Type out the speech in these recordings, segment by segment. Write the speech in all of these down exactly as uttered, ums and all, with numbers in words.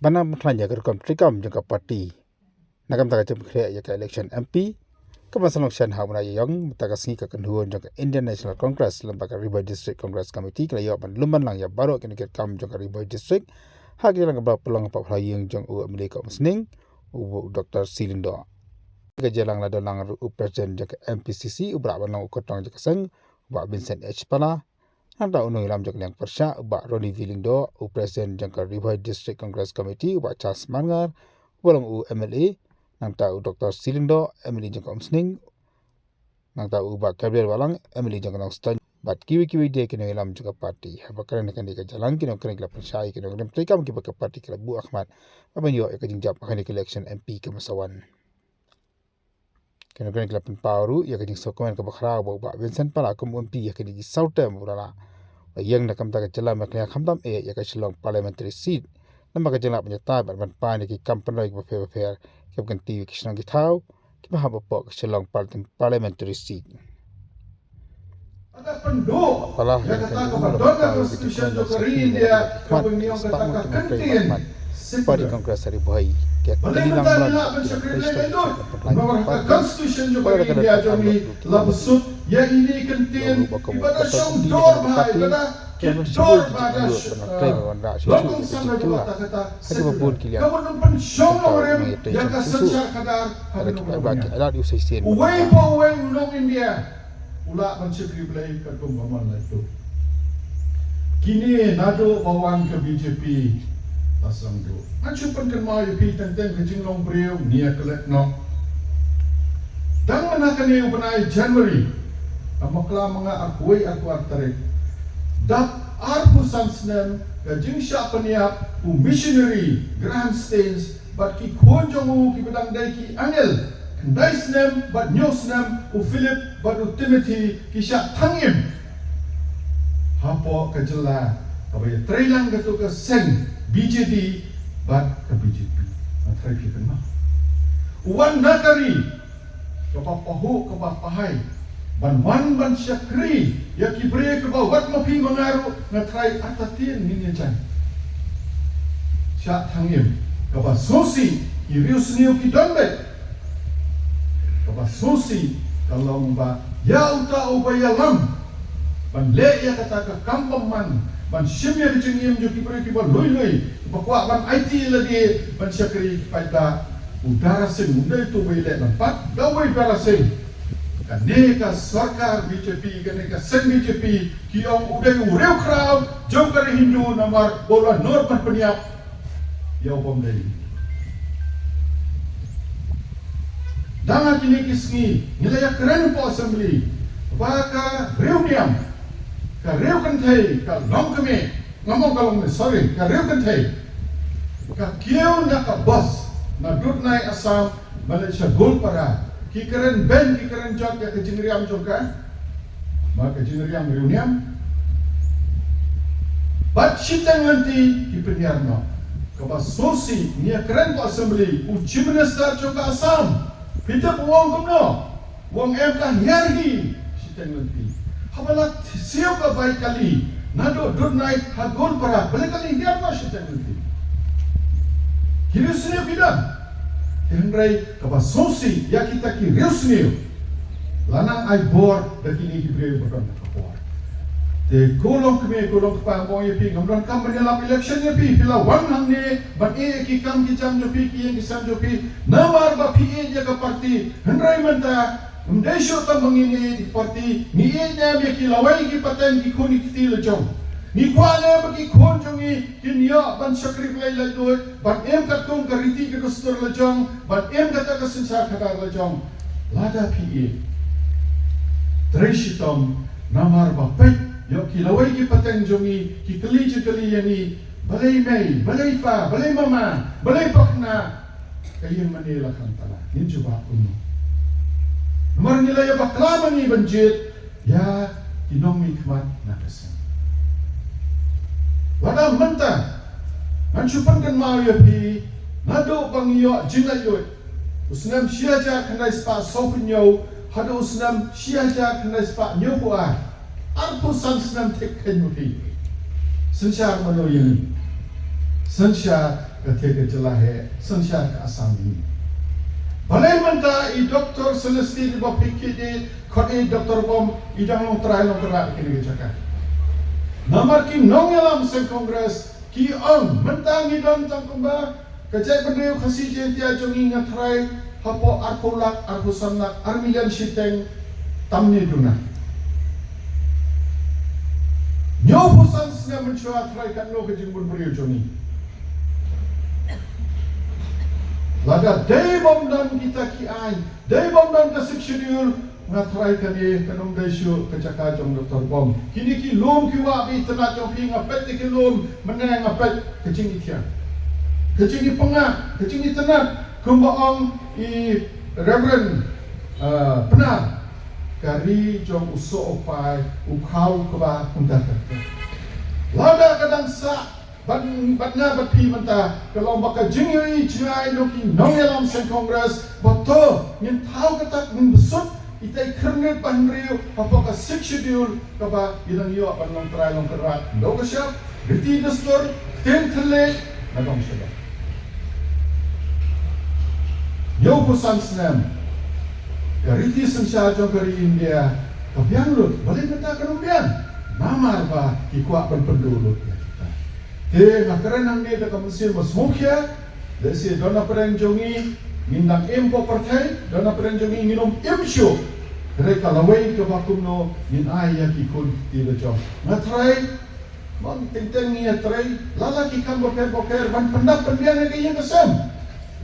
Ban nang pynkhlaiñ ïa ka rukom treikam jong ka party na ka bynta ka jingpynkhreh ïa ka election M P, ka ban sa long shen ha u bnai Ïaïong mynta ka sngi, ka kynhun jong ka Indian National Congress lyngba ka Ri Bhoi District Congress Committee ka la ïoh ban lum ban lang ïa baroh ki nongkitkam jong ka Ri Bhoi District ha ka jingïalang kaba pynlong hapoh phyllaw ïing jong u MLA ka Umsning, u Doctor C Lyngdoh. Ka jingïalang la don lang ruh u President jong ka M P C C uba lah ban long u kyrtong jong ka seng, u Bah Vincent H Pala, nangta u nongïalam jong ka liang pyrshah u Bah Ronnie V Lyngdoh, u President jong ka Ri Bhoi District Congress Committee u Bah Charles Marngar uba long u MLA, nangta u Doctor C Lyngdoh, MLA jong ka Umsning, nangta u Bah Gabriel Wahlang, MLA jong ka Nongstoiñ, bad kiwei kiwei de ki nongïalam jong ka party. Haba kren ha kane ka jingïalang, ki nongkren ki la pynshai ïa ki nongrim treikam kiba ka party ka la buh ha khmat ban ïoh ïa ka jingjop ha kane ka election M P ka ban sa wan. Ki nongkren ki la pynpaw ruh ïa ka jingsngewkmen kaba khraw ba u Bah Vincent Pala kum u M P ha kine ki saw term u la lah ïeng na ka bynta ka jylla Meghalaya, khamtam eh ïa ka Shillong Parliamentary Seat. Namar ka jinglah ban ïatai bad ban pan ïa ki kam pynroi kiba pher bapher kiba kyntiew ïa ki shnong ki thaw kiba hap hapoh ka Shillong Parliament-, Parliamentary Seat. Pala ka kyntu la ba ka ïa ka jingkmen jong ka India ka ban ïong ka ta ka kyntien. Party Congress Ri Bhoi ka kyntu lang ba ka Constitution jong ka India jong ngi la bsut ïa ini kyntien ba ka shong dor ba ka da ki dor ba ka long sang ba ka ta ka Haba bun ki liang ka ban pynshong ïa ka synshar khadar ha ka nongrim. Uwei pa uwei u nong India u lah ban shakri Blei katkum ba mon la ïathuh. Kine naduh ba wan ka B J P la sdang duh. Ngan shu pynkynmaw ïa phi teng teng ka jinglong briew nia klet noh. Dang mynta kane u bnai January, ka makla manga arphew arphew ar tarik, dap arphew san snem ka jingshah pynïap u missionary Graham Staines bad ki khun jong u kiba dang dei ki angel khyndai snem bad hynñiew snem, u Philip bad u Timothy, ki shah thang im. Hapoh ka jylla kaba ïatreilang katto ka seng B J D bad ka B J P. Nga tharai phi kynmaw. U wan na ka ri kaba pahuh kaba pahai ban wan ban shakri ïa ki briew kiba wat ma phi ma nga ruh, nga tharai artatien ngin ïa jan. Shah thang im, kaba sngewsih ki riewsniew ki don beit. Kaba sngewsih ka long ba ïa uta uba ïalam ban leh ïa kata ka kam bymman, ban shim ïa ka jingim jong ki briew kiba lui lui, kiba kwah ban aiti lade ban shakri, ki paidbah. U Dara Singh, u dei uto uba ïaleh ban pat da uwei u Dara Singh. Kane ka sorkar B J P, kane ka seng B J P, ki ong u dei u riewkhraw jong ka ri Hindu namar ba u la nud ban pynïap ïa u bym dei. Dang ha kine ki sngi ngi la ïakren hapoh Assembly ba ka riewniam, ka riewkynthei, ka longkmie, ngam ong ka longkmie, sorry, ka riewkynthei, ka kiew na ka bus na Dudnai Assam ban leit sha Goalpara. Ki kren beiñ, ki kren jot ïa ka jingriam jong ka, ba ka jingriam riewniam. Bad shiteng lynti ki pynïar noh. Kaba sngewsih ngi ïakren hapoh Assembly, u Chief Minister jong ka Assam, phi tip u ong kumno? U ong em, ka hiar hi shiteng lynti. Haba la siew ka bai kali naduh Dudnai ha Goalpara, balei kali hiar noh shiteng lynti? Ki riewsniew ki don. Te hynrei kaba sngewsih ïa kita ki riewsniew la nang ai bor da kine ki briew ba don ha ka por. Te ko longkmie ko longkpa, nga ong ïa phi, ngam donkam ban ïalap election ïa phi. Phi la wan hangne ban ïeh ïa ki kam ki jam jong phi, ki ïing ki sem jong phi, namar ba phi ïeit ïa ka party. Hynrei mynta ym dei shuh tang ba ngin ïeit ïa ka party, ngi ïeit ne em ïa ki lawei ki pateng, ki khun ki kti la jong? Ngi kwah ne em ba ki khun jong ngi kin ïoh ban shakri Blei laitluid, ban im katkum ka riti ka dustur la jong, ban im kata ka synshar khadar la jong? Lada phi ïeit, trei shitom, namar ba peit, ïoh ki lawei ki pateng jong ngi ki kylli jingkylli ïa ngi, balei mei, balei pa, balei mama, balei pakna ka ïing mane la khang tala? Ngin jubab kumno? Namar ngi la ïa bakla ma ngi ban jied ïa ki nongmihkhmat na ka seng. Lada mynta ngan shu pynkynmaw ïa phi, naduh ba ngi ïoh jinglaitluid, u snem shi hajar khyndai spah sawphew hynñiew haduh u snem shi hajar khyndai spah hynñiewphew ar, arphew san snem thik khein ma phi. Synshar mano ïa ngi? Synshar ka thie ka jylla hi, synshar ka Assam hi. Balei mynta i Doctor Celestine ba phi kit i, khot i Doctor Bom, i dang long trai long kynrad kine ki jaka. Namar ki nongïalam seng Congress ki ong mynta ngi don tang kumba ka jaitbynriew Khasi Jaiñtia jong ngi, nga tharai hapoh arphew lak, arphew san lak, ar million shiteng tam ne duna. Hynñiewphew san snem mynshuwa tharai katno ka jingbun briew jong ngi. Lada dei bym don kita ki aiñ, dei bym don ka Sixth Schedule, nga tharai kane kan ym dei shuh ka jaka jong Doctor Bom. Kine ki lum ki wah ba itynnad jong phi, nga peit ïa ki lum, mynne nga peit ka jingithiang, ka jingipyngngad, ka jingitynnad. Kumba ong i Reverend, uh, Pnar, ka ri jong u soh u pai, u khaw u kba kumta ka. Lada ka dang sah bad, bad nga bad phi mynta, ka long ba ka jingïohi jngai jong ki nongïalam seng Congress ba to ngin thaw kata, ngin bsut ita i khyrnit ba hynriew hapoh ka Sixth Schedule, kaba i dang ïoh ban long trai long kynrad, nongkyrshan, riti dustur, ktien thylliej, na dong sha dong. Hynñiewphew san snem ka riti synshar jong ka ri India ka biang lut. Balei kata ka dang biang? Namar ba ki kwah ban pynduh lut ïa kita. Te nga kren hangne da ka mynsiem ba sngewkhia. Lehse don na pdeng jong ngi ngin dang im hapoh pyrthei, don na pdeng jong ngi ngin ym im shuh. Hynrei ka lawei kaba kumno ngin ai ïa ki khun ki kti ba jong. Nga tharai ba teng teng ngi ïatrei la la ki kam bapher bapher ban pyndap pynbiang ïa ka ïing ka sem.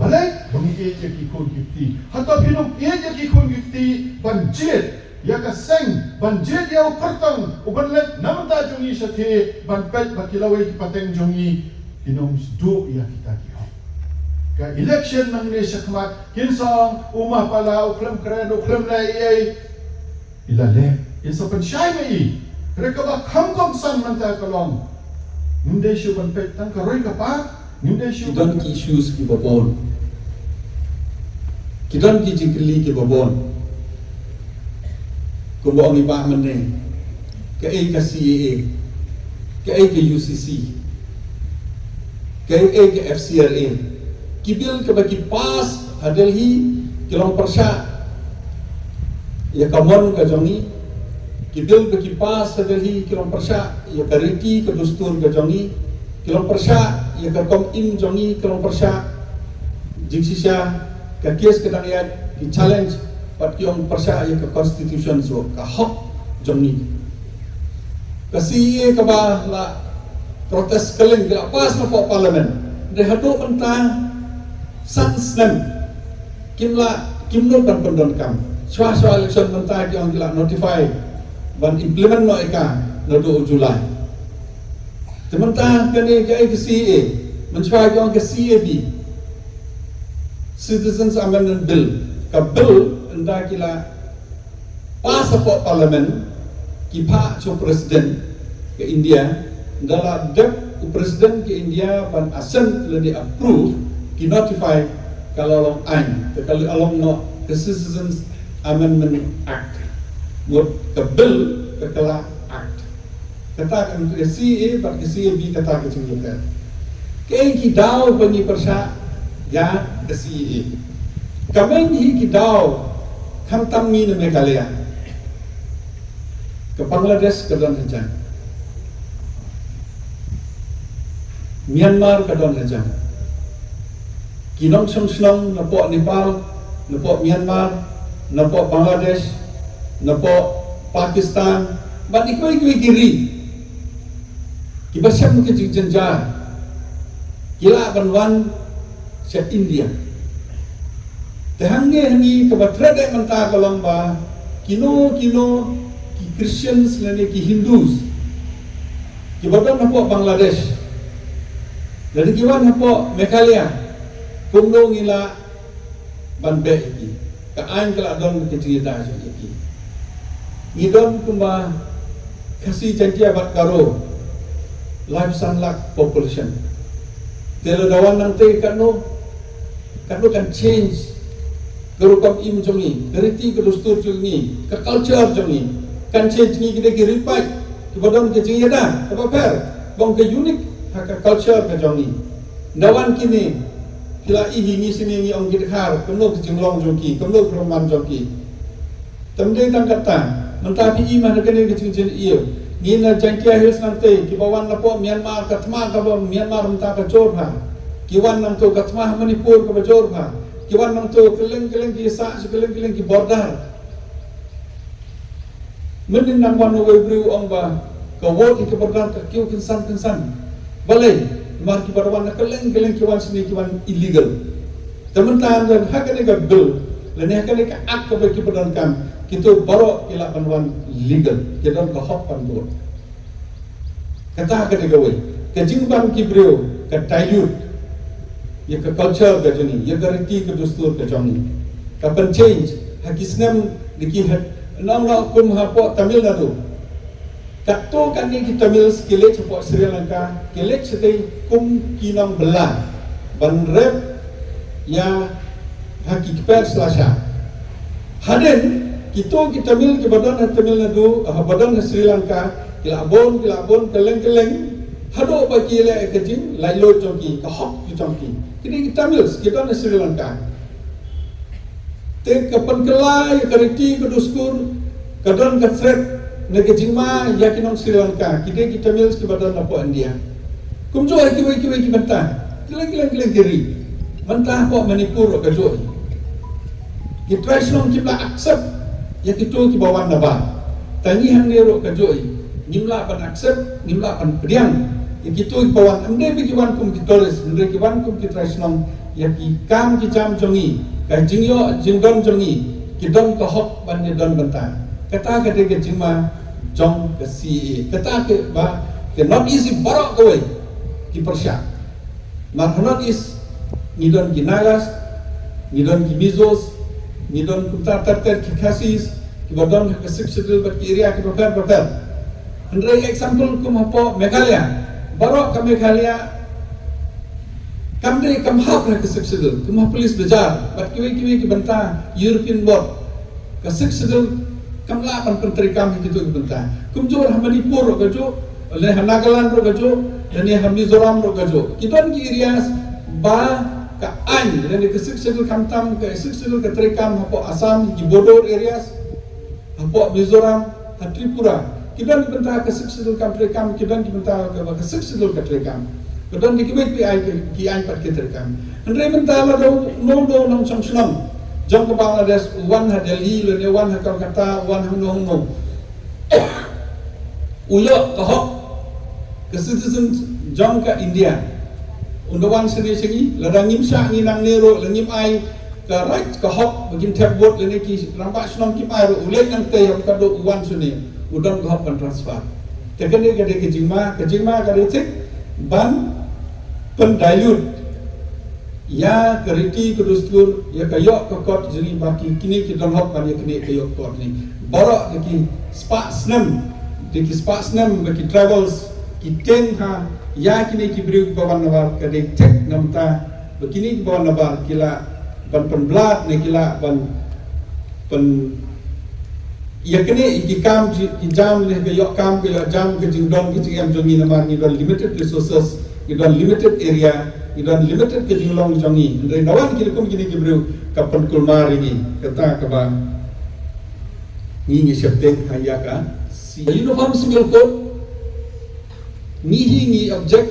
Balei? Ba ngi ïeit ïa ki khun ki kti. Hato phin ym ïeit ïa ki khun ki kti ban jied ïa ka seng, ban jied ïa u kyrtong u ban leit na bynta jong ngi shathie, ban peit ba ki lawei ki pateng jong ngi kin ym duh ïa kita ki hok. Ka election nangne shakhmat kin sa ong u mapala, u khlem kren, u khlem leh ei ei. I la leh, i sa pynshai ma i. Hynrei kaba kham kongsan mynta ka long, ngim dei shuh ban peit tang ka roi ka par, ngim dei shuh. Ki don ki issues kiba bun. Ki don ki jingkylli kiba bun. Kumba ong i Bah mynne, kaei ka C A A, kaei ka U C C, kaei ka F C R A. Ki bill kaba ki pass ha Delhi ki long pyrshah ïa ka mon ka jong ngi. Ki bill ba ki pass ha Delhi ki long pyrshah ïa ka riti ka dustur ka jong ngi. Ki long pyrshah ïa ka rukom im jong ngi, ki long pyrshah jingshisha ka case ka dang ïaid, ki challenge bad ki ong pyrshah ïa ka constitution, so ka hok jong ngi. Ka C A A kaba la protest kylleng, ka la pass napoh parliament. Hynrei haduh mynta san snem kim la, kim nud ban pyndonkam. Shuwa shuwa election mynta ki ong ki la notify ban implement noh ïa ka naduh u July. Te mynta kane kaei ka C A A, mynshuwa ki ong ka C A B, Citizens Amendment Bill, ka bill ynda ki la pass hapoh parliament, ki phah sha u president ka India, ynda la dep u president ka India ban assent lane approve, ki notify, ka la long aiñ, te ka la long noh ka Citizens Amendment Act. Mut ka bill ka kylla act. Kata ka C A A bad ka C A B, kata ka jingbapher. Kaei ki daw ba ngi pyrshah ïa ka C A A? Ka main hi ki daw, khamtam ngi na Meghalaya. Ka Bangladesh ka don hajan. Myanmar ka don hajan. Ki nongshong shnong napoh Nepal, napoh Myanmar, napoh Bangladesh, napoh Pakistan, bad kiwei kiwei ki ri kiba shem ka jingjynjar, ki lah ban wan sha India. Te hangne hangne kaba threat eh mynta ka long ba kino kino ki Christians lane ki Hindus kiba don hapoh Bangladesh, lane ki wan hapoh Meghalaya, kumno ngi lah ban beh ïa ki? Ka aiñ ka la don ka jingïada jong ki. Ngi don kumba Khasi, Jaiñtia bad Garo, laiphew san lak population. Te lada wan nangta katno, katno kan change ka rukom im jong ngi, ka riti ka dustur jong ngi, ka culture jong ngi. Kan change, ngi ki dei ki riewpaid kiba don ka jingïada kaba pher, ba ong ka unique ha ka culture ka jong ngi. Nda wan kine, phi la i hi ngi sini ngi ong ki dkhar, kumno ki jinglong jong ki, kumno ki rong man jong ki. Tam dei tang kata, mynta phi i ma na kane ka jingjia. Ngi na Jaintia Hills nangtei, kiba wan na poh Myanmar, ka thma kaba Myanmar mynta ka jur bha. Ki wan nangto ka thma Manipur kaba jur bha. Ki wan nangto kylleng kylleng ki sah, kylleng kylleng ki border. Mynnin nang wan uwei u briew ong ba ka vote hi ka border ka kiew kynsan kynsan. Balei, namar kiba da wan na kylleng kylleng ki wan sini ki wan illegal. Te mynta ha kane ka bill, lane ha kane ka act kaba kiba donkam, kito baroh ki lah ban wan legal, ki don ka hok ban vote. Kata ka dei kawei. Ka jingban ki briew ka dilute ïa ka culture ka jong ngi, ïa ka riti ka dustur ka jong ngi. Ka pynchange ha ki snem da ki ha, nong nong kum hapoh Tamil Nadu. Katto katne ki Tamils ki leit hapoh Sri Lanka, ki leit shatei kum ki nongbylla ban rep ïa ha ki kper slasha. Hadien kito ki Tamil kiba don ha Tamil Nadu, ha ba don ha Sri Lanka, ki la bun, ki la bun kylleng kylleng, haduh ba ki leh ka jinglaitluid jong ki, ka hok ki jong ki. Kine ki Tamils ki don ha Sri Lanka. Te ka pynkylla ïa ka riti ka dustur, ka don ka threat na ka jingma ïa ki nong Sri Lanka, ki dei ki Tamils kiba don hapoh India. Kumjuh ïa kiwei kiwei ki bynta, kylleng kylleng kylleng ki ri. Mynta hapoh Manipur ruh kajuh. Ki trai shnong kim lah accept ïa kito kiba wan na bar. Tang ngi hangne ruh kajuh. Ngim lah ban accept, ngim lah ban pdiang ïa kito kiba wan, ym dei ba ki wan kum ki tourist, hynrei ki wan kum ki trai shnong ïa ki kam ki jam jong ngi, ka jingïoh jingdon jong ngi, ki don ka hok ban ïadon bynta. Kata ka dei ka jingma jong ka C A A. Kata ka ba ka North East baroh kawei ki pyrshah. Mar ha North East ngi don ki Nagas, ngi don ki Mizos, ngi don kumta ter ter ki Khasis, kiba don ha ka Sixth Schedule bad ki area kiba pher bapher. Hynrei example kum hapoh Meghalaya, baroh ka Meghalaya kam dei kam hap ha ka Sixth Schedule, kum ha Police Bazar bad kiwei kiwei ki bynta European Board. Ka Sixth Schedule kam lah ban pyntreikam ha kito ki bynta. Kumjuh ha Manipur ruh kajuh, lane ha Nagaland ruh kajuh, lane ha Mizoram ruh kajuh. Ki don ki areas ba ka aiñ lane ka Sixth Schedule khamtam, ka Sixth Schedule ka treikam hapoh Assam, ki border areas, hapoh Mizoram, ha Tripura. Ki don ki bynta ka Sixth Schedule kam treikam, ki don ki bynta ka, ka Sixth Schedule ka treikam. Ka don ki kiwei kiwei aiñ ki, ki aiñ pat ki treikam. Hynrei mynta lada uno uno u nongshong shnong jong ka Bangladesh u wan ha Delhi lane u wan ha Kolkata, u wan ha uno uno, u ïoh ka hok ka citizen jong ka India. Un da wan shane sha ngi, lada ngim shah ngi nangne ruh, la ngim ai ka right ka hok ba kin thep vote lane ki rangbah shnong kim ai ruh, u leit nangtei ha ka dei u wan shane, u don ka hok ban transfer. Te kane ka dei ka jingma, ka jingma ka dei thik ban pyndilute ïa ka riti ka dustur, ïa ka ïoh ka kot jong ngi ba ki kine ki don hok ban ïa kine ka ïoh kot ne. Baroh da ki spah snem, da ki spah snem ba ki tribals ki tieng ha ïa kine ki briew kiba wan na bar, ka dei thik namar ba kine kiba wan na bar ki lah ban pynblad ne ki lah ban pyn ïa kine ki kam ki, ki jam ne ka ïoh kam ka ïoh jam, ka jingdon ka jingem jong ngi namar ngi don limited resources, ngi don limited area, ngi don limited ka jinglong jong ngi. Hynrei na wan kine kum kine ki briew ka pynkulmar ïa ngi, kata kaba ngi ngi sheptieng ha ïa ka C A A. Uniform Civil Code, ngi hi ngi object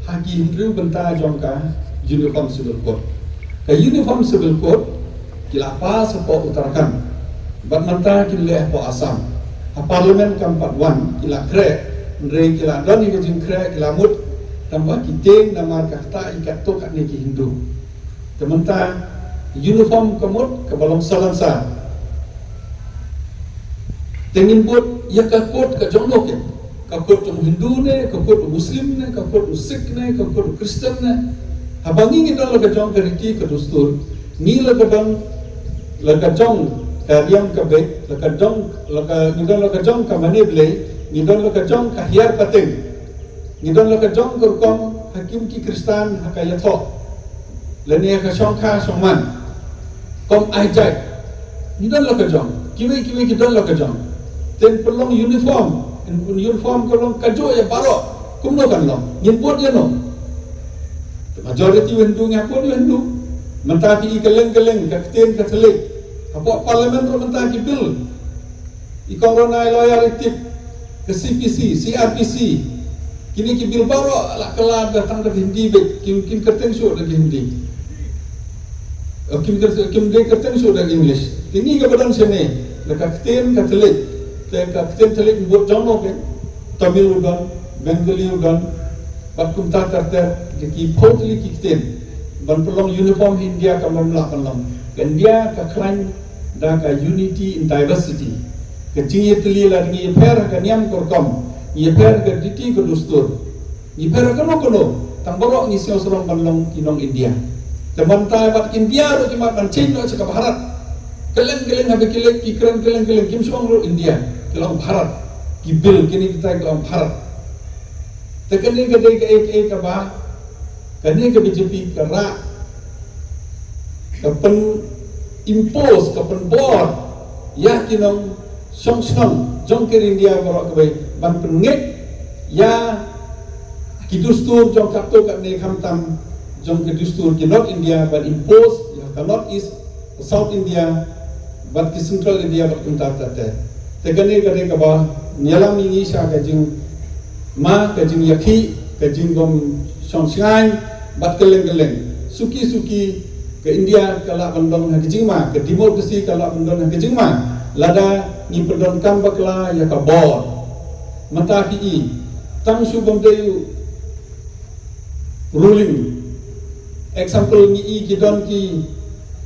ha ki hynriew bynta jong ka Uniform Civil Code. Ka Uniform Civil Code ki la pass hapoh Uttarakhand bad mynta kin leh hapoh Assam. Ha Parliament kam pat wan, ki la khreh, hynrei ki la don ïa ka jingkhreh, ki la mut tang ba ki tieng namar kata ïa katto katne ki Hindu. Te mynta uniform ka mut kaba long salonsar. Te ngin bud ïa ka code ka jong no kin, ka code jong Hindu ne, ka code Muslim ne, ka code Sikh ne, ka code Christian ne. Haba ngi ngi don la ka jong ka riti ka dustur, ngi la ka don la ka jong ka riam ka beit, la ka jong la ka, ngi don la ka jong ka mane Blei, ngi don la ka jong ka hiar pateng. Ngi don la ka jong ka rukom ha kim ki Khristan ha ka ïathoh lane ha ka shongkha shongman. Kum ai jait ngi don la ka jong, kiwei kiwei ki don la ka jong. Te pynlong uniform, in pyn uniform ka long kajuh ïa baroh. Kumno kan long? Ngin bud ïa no? Majority u Hindu, ngi hapoh u Hindu. Mynta phi i kylleng kylleng ka ktien Katholik. Hapoh Parliament ruh mynta ki bill. I Kong Ronai Lawyer i tip, ka C P C, C R P C. Kine ki bill baroh la kylla da tang da ka Hindi beit, kim, kim kyrteng shuh da ka Hindi. Eh, kim kyr-, kim dei kyrteng shuh da ka English. Kine kaba don shane, da ka ktien Katholik, te ka ktien Katholik bud jong no ke, Tamil u don, Bengali u don, bad kumta ter ter, da ki phew tylli ki ktien. Ban pynlong uniform India kam lah ban long. Ka India ka khlaiñ da ka unity in diversity. Ka jingïatylli lada ngi ïapher ha ka niam ka rukom, ngi ïapher ha ka riti ka dustur, ngi pher ha kano kano, tang baroh ngi sngew sarong ban long ki nong India. Te mynta bad India ruh ki mad ban change noh sha ka Bharat. Kylleng kylleng haba ki leit ki kren kylleng kylleng, kim shu ong ruh India, ki la ong Bharat. Ki bill kine kita ki la ong Bharat. Te kane ka dei kaei kaei kaba, kane ka B J P ka rah, ka pyn-impose, ka pynbor ïa ki nongshong shnong jong ka ri India baroh kawei ban pynngeit ïa ki dustur jong katto katne, khamtam jong ki dustur ki North India ban impose ïa ka North East, South India, bad ki Central India bad kumta ter ter. Te kane ka dei kaba ïalam ïa ngi sha ka jingma, ka jingïakhih, ka jingbym shong shngaiñ bad kylleng kylleng. Suki suki ka India ka lah ban don ha ka jingma, ka democracy ka lah ban don ha ka jingma lada ngi pyndonkam bakla ïa ka bor. Mynta phi i, tang shu bym dei u ruling. Example, ngi i ki don ki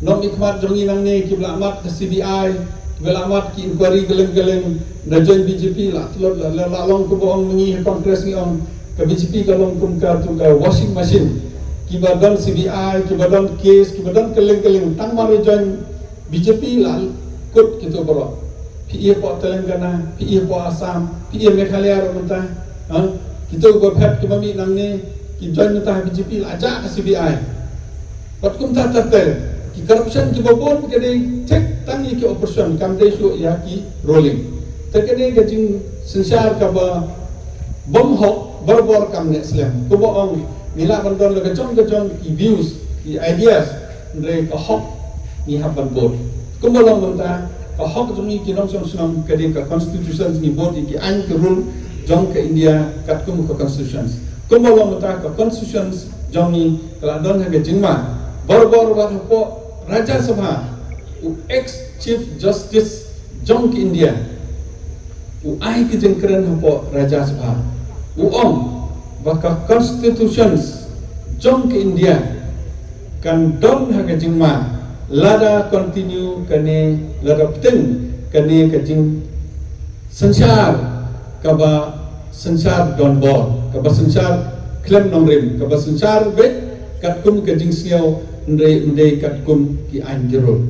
nongmihkhmat jong ngi nangne kiba la mad ka C B I, kiba la mad ki inquiry kylleng kylleng, da join B J P la tlot, la, la, la long kumba ong ngi ha Congress ngi ong ka B J P ka long kum katu ka washing machine. Kiba don C B I, kiba don case, kiba don kylleng kylleng, tang mar join B J P la kut kito baroh. Phi i hapoh Telangana, phi i hapoh Assam, phi i Meghalaya ruh mynta. Ha? Kito ba phet kiba mih nangne, ki join mynta ha B J P la jah ka C B I. Bad kumta ter ter, ki corruption kiba bun ka dei thik tang ïa ki opposition, kam dei shuh ïa ki ruling. Te ka dei ka jingsynshar kaba bym hok, barabor kam neh slem. Kumba ong, ngi lah ban don la ka jong ka jong ki views, ki ideas, hynrei ka hok ngi hap ban bud. Kumba long mynta, ka hok jong ngi ki nongshong shnong ka dei ka constitution, ngi bud ïa ki aiñ ki rule jong ka India katkum ka constitution. Kumba long mynta, ka constitution jong ngi ka la don ha ka jingma. Barabor wat hapoh Rajya Sabha, u ex Chief Justice jong ka India, u ai ka jingkren hapoh Rajya Sabha, u ong ba ka constitutions jong ka India kan don ha ka jingma lada continue kane, lada pynthei kane ka jingsynshar kaba synshar donbor, kaba synshar khlem nongrim, kaba synshar beit katkum ka jingsngew, hynrei ym dei katkum ki aiñ ki rule.